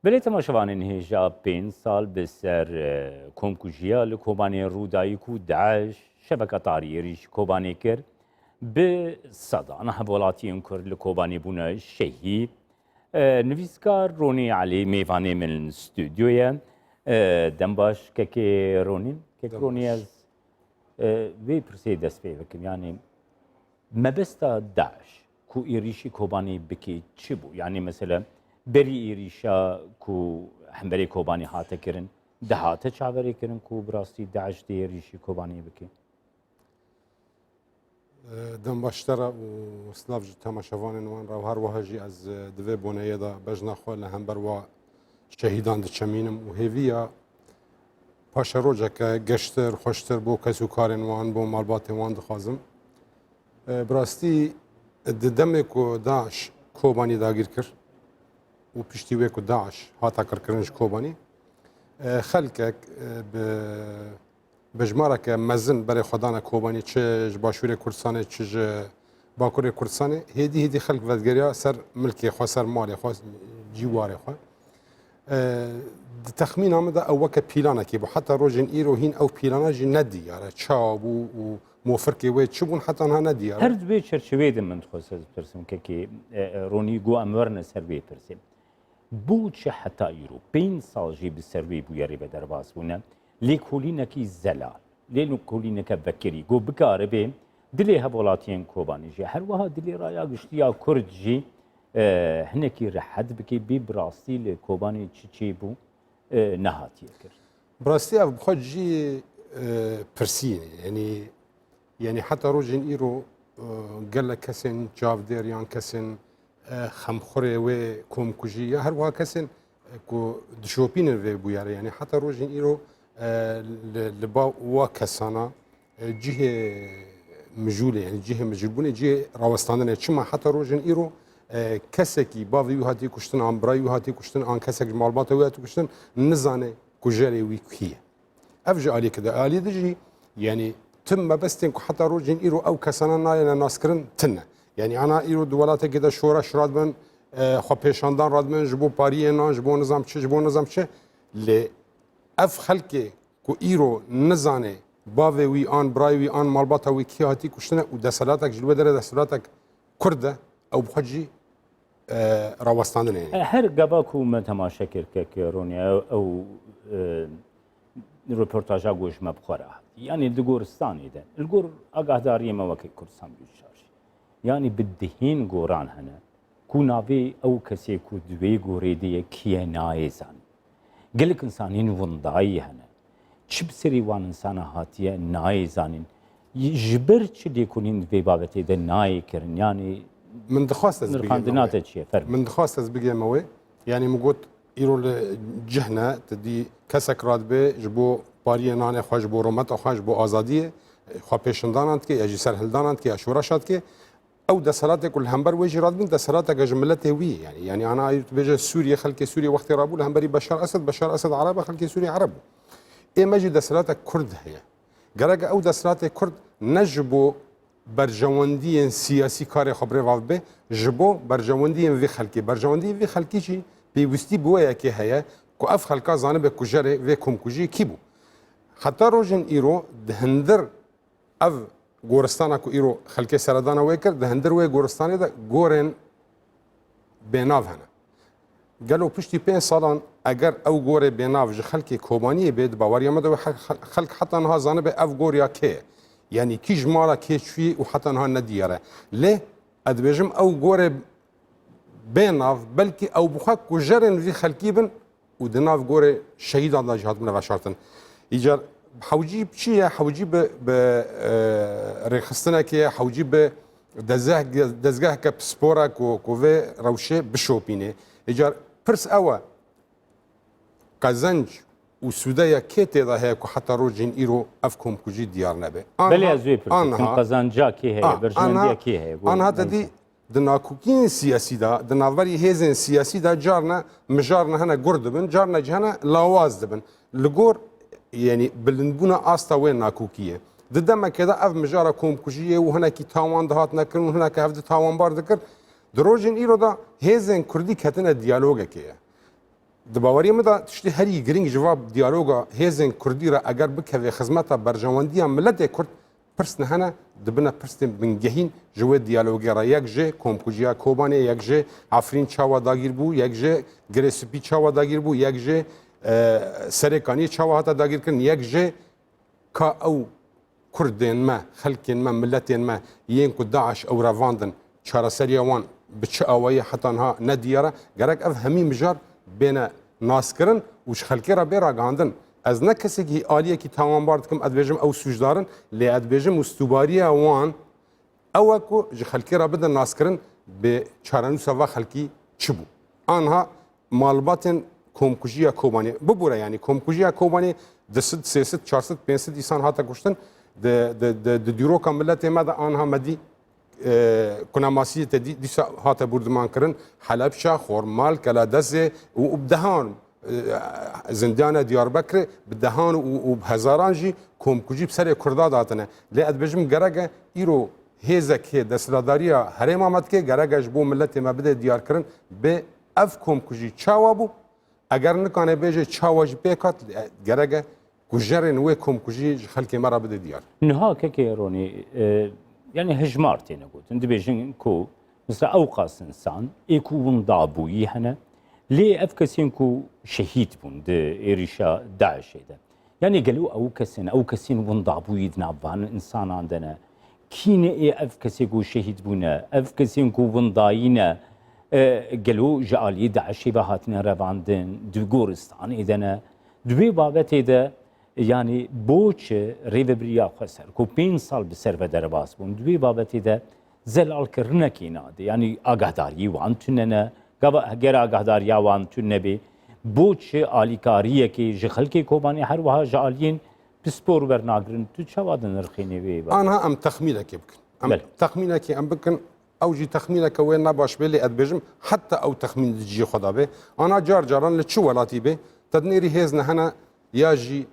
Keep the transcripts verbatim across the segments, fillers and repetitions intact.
Belê temaşevanên hêja pênc sal bi ser, e, komkujiya li Kobanê rû dayî ku DAIŞ şeveka tarî êrîşî Kobanê kir, bi sedan hevwelatiyên Kurd li Kobanê bûne şehîd. E, nivîskar Ronî Elî mêvanê min li stûdyo ye. E, dem baş kekê Ronî. Kek Dem Ronî baş. ez, e, vê pirsê dest pê bikim. Yanî mebesta DAIŞ ku êrîşî Kobanê bike çi bû? Yanî mesela berî êrîşa ku hemberê Kobanê hate kirin, dihate çaverê kirin ku bi rastî DAIŞ dê êrîşî Kobanê bike? Dem baş te re û silav ji temaşevanên wan re û her wiha jî ez di vê boneyê de bejna xwe li hember wa şehîdan diçemînim û hêviya paşerojeke geştir, xweştir bo kes û karên wan, bo malbatên wan dixwazim. E, bi rastî di demê ku DAIŞ Kobanî dagîr kir û piştî wê ku DAIŞ hate qirkirin ji Kobanî, e, xelkek, e, bi, bi hejmareke mezin berê xwe dane Kobanî, çi ji Başûrê Kurdistanê, çi ji Bakurê Kurdistanê. Hêdî hêdî xelk vedigeriya ser milkê xwe, ser malê xwe, cîwarê xwe. E, di texmîna min de ew weke pîlanekê bû. Heta rojên îro hîn ew pîlana jî nediyar e. Çawa bû û mofirkê wê çi bûn, heta niha nediyar e. Her di vê çerçeveyê de min dixwest ez bipirsim, kekê, e, e, Ronî, ku em werine ser vê pirsê. Bo çi heta îro, pênc sal jî bi ser wê bûyerê ve derbas bûne, lêkolînekî zelal, lêkolîneke vekirî, ku bikaribe dilê hevwelatiyên Kobanê jî, her wiha dilê raya giştî ya Kurd jî, e, hinekî rehet bike, bê bi rastî li Kobanê çi çêbû, e, nehatiye kir. Bi rastî ev bi xwe cihê, e, pirsî ye. Yanî, yanî heta rojên îro, e, gelek kesên çavdêr yan kesên, e, xemxurê wê komkujî ya her wiha kesên, e, ku dişopînin vê bûyerê. Yanî heta rojên îro, e, li, li ba wa kesana, e, cihê mijûlê, yanî cihê mijûlbûnê, cihê rawestandinê. Çima heta rojên îro, e, kesekî bavê wî hatiye kuştin, an birayê wî hatiye kuştin, an kesek ji malbata wî hatiye kuştin, nizane kujerê wî kî ye. Ev ji aliyekê de. Aliyê din jî, yanî tim mebestên ku heta rojên îro ew kesana nayêne naskirin tune. Yanî ana îro di welatekê de şoreş radibin, e, xwepêşandan radibin, ji bo pariyê nan, ji bo nizam çi, ji bo nizam çi. Lê ev xelkê ku îro nizane bavê wî an birayê wî an malbata wî kî hatî kuştine û deselatek ji li wê derê deselatek Kurd e, ew bi xwe jî, e, rawestandin e. E, her gava ku me temaşe kir, kek Ronî, ew, ew, e, reportaja ku ji me bi xwe re hat. Yanî di goristanê de, li gor agahdariyê me weke Kurdistan Bûyî Şarjî. Yanî bi dihên goran hene ku navê ew kesê ku di wê gorê de ye kî ye nayê zanîn. Gelek însanên windayî hene. Çi bi serê wan însana hatiye nayê zanîn. Ji ber çi lêkolîn di vê babetê de nayê kirin? Yanî Min dixwest ez bigême nirxandina wê. Te çi ye? Fermi. Min dixwest ez bigême wê. Yanî min got, îro li cih ne, tu dî kesek radibe ji bo pariyê nanê xwe, ji bo rûmeta xwe, ji bo azadiyê, xwe pêşindanan dike, ya jî serhildanan dike, ya şoreşa dike. Ew desthilatê ku li hember wê jî radibin, desthilateke ji miletê wî ye. Yanî, yanî ana tu bêje Sûriye, xelkê Sûriye wextê rabû li hemberî Beşar Esed, Beşar Esed Ereb e, xelkê Sûriye Ereb bû. Ê me jî desthilatek Kurd heye. Gerek e ew desthilatê Kurd ne ji bo berjewendiyên siyasî karê xwe bi rê ve bibe, ji bo berjewendiyên vê xelkê. Berjewendiyên vê xelkê jî pêwîstî bi wê yekê heye ku ev xelka zanibe kujerê vê komkujiyê kî bû. Heta rojên îro di hindir ev goristana ku îro xelkê seredana wê kir, di hindir wê goristanê de gorên bênav hene. Gelo piştî pênc salan eger ew gorê bênav ji xelkê Kobaniyê bê, di baweriya me de wê xel-, xel-, xelk heta niha zanibe ev gor ya kê ye? Yanî kî ji mala kê çûyî û heta niha nediyar e. Lê ez dibêjim ew gorê bênav, belkî ew bi xwe kujerên vî xelkî bin û di nav gorê şehîdan de jî hatibine veşartin. Îcar hewcî bi çi ye? Hewcî bi, bi, e, rêxistinekê ye, hewcî bi dezgeh-, dezgeheke pispor e ku, ku vê rewşê bişopîne. Îcar pirs ew e, qezenc û sûdeya kê tê de heye ku heta rojên îro ev komkujî diyar nebe? Belê, ez wê pirsim. Anha, qezenca kê heye, a, berjewendiya anha, kê heye? Anha te dî di nakokiyên siyasî de, di navberî hêzên siyasî de carna mijarna hene gur dibin, carna jî hene lawaz dibin. Li gor, yanî bilindbûna asta wê nakokiyê. Di demekê de ev mijara komkujiyê û hinekî tawan dihatine kirin û hineke hev di tawanbar dikir. Di rojên îro de hêzên kurdî ketine diyalogekê ye. Di baweriya min de tiştê herî girîng ji va diyaloga hêzên kurdî re eger bikeve xizmeta berjewendiya miletê kurd, pirs nehene dibine pirsên bingehîn ji wê diyalogê re. Yek ji komkujiya Kobanê, yek ji Efrîn çawa dagîr bû, yek ji Girê Spî çawa dagîr bû, yek ji, e, Serê Kaniyê çawa hate dagîrkirin, yek ji ka ew kurdên me, xelkên me, miletên me yên ku DAIŞ ew revandin, çareseriya wan bi çi awayî heta niha ne diyar e. Gerek ev hemî mijar bêne naskirin û ji xelkê re bê ragihandin. Ez ne kesekî aliyekî tawanbar dikim, ez dibêjim ew sûcdar in, lê ez dibêjim û stûbariya wan ew e ku ji xelkê re bidin naskirin, bi çarenûsa va xelkî çi bû. Anha malbatên komkujiya Kobanê bibûre, yanî komkujiya Kobanê du sed, sê sed, çar sed, pênc sed îsan hate kuştin. Di, di, di, di dîroka miletê me de anha me dî, e, kunemasiyê te dî, dîsa hate bûrdiman kirin. Helebşa, Xormal, Keladezê û, û bi dehan, e, zindana Diyarbekirê bi dehan û, û bi hezaran jî komkujî bi serê Kurda datine. Lê ez dibêjim gerek e îro hêzekê desthilatdariya herêma me dike, gerek e ji bo miletê me bide diyarkirin, bê ev komkujî çawa bû? Eger nikane bêje çawa jî pêk hat, gerek e kujerên wê komkujî ji xelkê me re bide diyar. Niha kekê Ronî, e, yanî hijmar têne gotin. Dibêjin ku mesela ew qas insan ê ku winda bûyî hene, lê ev kesên ku şehîd bûn di êrîşa DAIŞê de. Yanî gelo ew kesên, ew kesên winda bûyî di nav van insanan de ne? Kî ne ê ev kesê ku şehîd bûne, ev kesên ku windayî ne, e, gelo ji aliyê DAIŞê ve hatine revandin, di goristanê de ne? Di wê babetê de, yanî bo çi rêvebiriya xweser ku pênc sal bi ser ve derbas bûn, di wê babetê de zelalkirinekê nade? Yanî agahdariyê wan tune ne? Gava eger agahdariya wan tune be, bo çi alîkariyekê ji xelkê Kobanê, her wiha ji aliyên pispor wernagirin? Tu çawa dinirxînî vê ve? Anha em texmînekê bikin. Em Belê. Texmînekê em bikin, ew jî texmîneke wê ne baş bê, lê ez dibêjim heta ew texmîn di cihê xwe de bê. Ana car caran li çi welatî bê, te dinêrî hêz nehene ya jî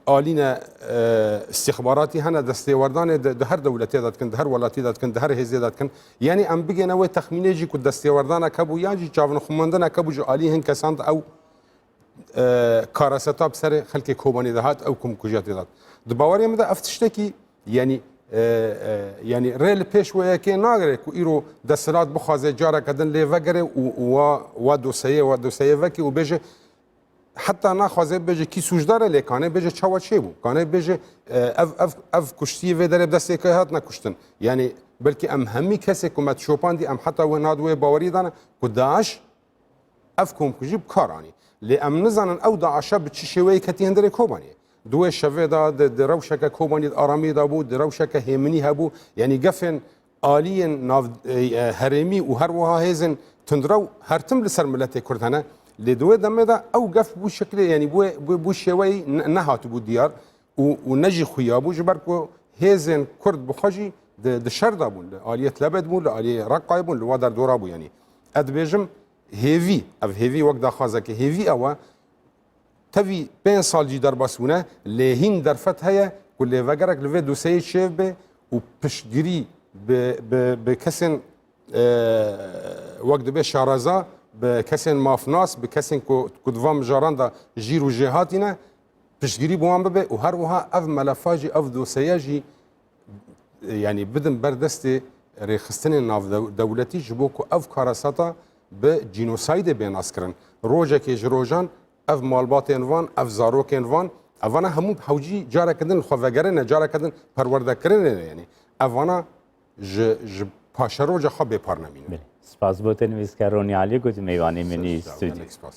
alîne, e, istixbaratî hene, destêwerdanê di, di her dewletê de dikin, di her welatî de dikin, di her hêzê de dikin. Yanî em bigêne wê texmînê jî ku destêwerdanek hebû yan jî çavinxumandinek hebû ji alî hin kesan de ew, e, kareseta bi serê xelkê Kobanê de hat, ew komkujiya tê de hat. Di baweriya min de ev tiştekî, yanî, e, e, yanî rê li pêş wê yekê nagire ku îro desthilat bixwaze careke din lê vegere û, û wa, wa doseyê, wa doseyê vekê û bêje, heta naxwaze bêje kî sûcdar e, lê kane bêje çawa çêbû. Kane bêje, e, ev, ev, ev kuştiyê vê derê bi destê kê hat nekuştin. Yanî belkî em hemî kesê ku me şopandî, em heta wê niha di wê bawerî de ne ku DAIŞ ev komkujî bi kar anî. Lê em nizanin ew DAIŞa bi çi şêweyê ketî hundirê Kobaniyê. Di wê şevê de, di, di rewşeke Kobaniyê di aramiyê de bû, di rewşeke hêminî hebû. Yanî gefên aliyên nav, e, e, herêmî û her wiha hêzên tundrew her tim li ser miletê Kurd hene. Lê di wê demê de ew gef bû şeklê, yanî bû, bû, bû şêweyî ne, nehatibû diyar û, û ne jî xuya bû, ji ber ku hêzên Kurd bi xwe jî di, di şer de bûn, li aliyê Tlebêt bûn, li aliyê Reqayê bûn, li wa derdora bû. Yanî ez dibêjim hêvî, ev hêvî wek daxwazeke hêvî ew e, tevî pênc sal jî derbas bûne, lê hîn derfet heye ku lêvegerek li vê doseyê çêv be û piştgirî bi, bi, bi kesên, e, wek dibe şareza, bi kesên mafnas, bi kesên ku, ku di van mijaran de jîr û jêhatî ne, piştgirî bi wan bibe û her wiha ev melefa jî, ev doseye jî, e, yanî bidin ber destê rêxistinên navdew-, dewletî ji bo ku ev karesata bi cînosaydê bê naskirin. Rojekê ji rojan ev malbatên van, ev zarokên van, evana hemû hewcî careke din li xwe vegerine, careke din perwerdekirinê ne, yanî evana ji, ji paşeroja xwe bêpar nemîne. Belê. Spas bo te nivîskar Ronî Alî ku tu mêvanê min î Sağ ol, stûdyo. Gelek spas.